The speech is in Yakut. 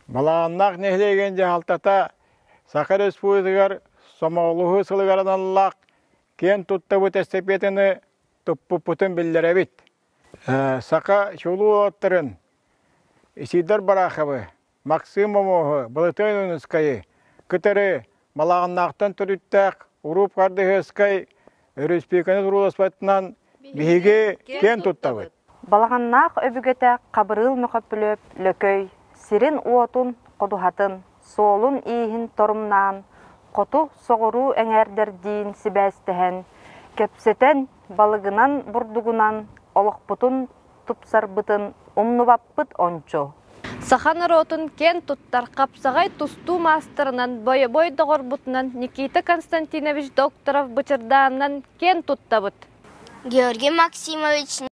Балаҕаннаах нэһилиэгин дьаһалтата Саха Республикатыгар Сомоҕолоһуу сылыгар аналлаах киэн туттабыт эстафетаны туппуппутун биллэрэбит. Саха чулуу уолаттарын Исидор Бараховы, Максим Момоһу, Былатыан Ойуунускайы кытары Балаҕаннаахтан төрүттээх Уруп Хардыһыаскай өрөспүүбүлүкэни турууласпытынан биһиги киэн туттабыт. Балаҕаннаах өбүгэтэ Хабырыыл Мөхөппүлүөп Лөкөй сирин-уотун, ходуһатын, суолун-ииһин торумнаан, хоту-соҕуруу эҥээрдэрдиин сибээстэһэн, кэпсэтэн, балыгынан, бурдугунан олохпутун тупсарбытын умнубаппыт ончу. Саха норуотун киэн туттар хапсаҕай тустуу маастарынан, бойобуой доҕорбутунан Никита Константинович Докторов Бычырдаанынан киэн туттабыт. Георгий Максимович.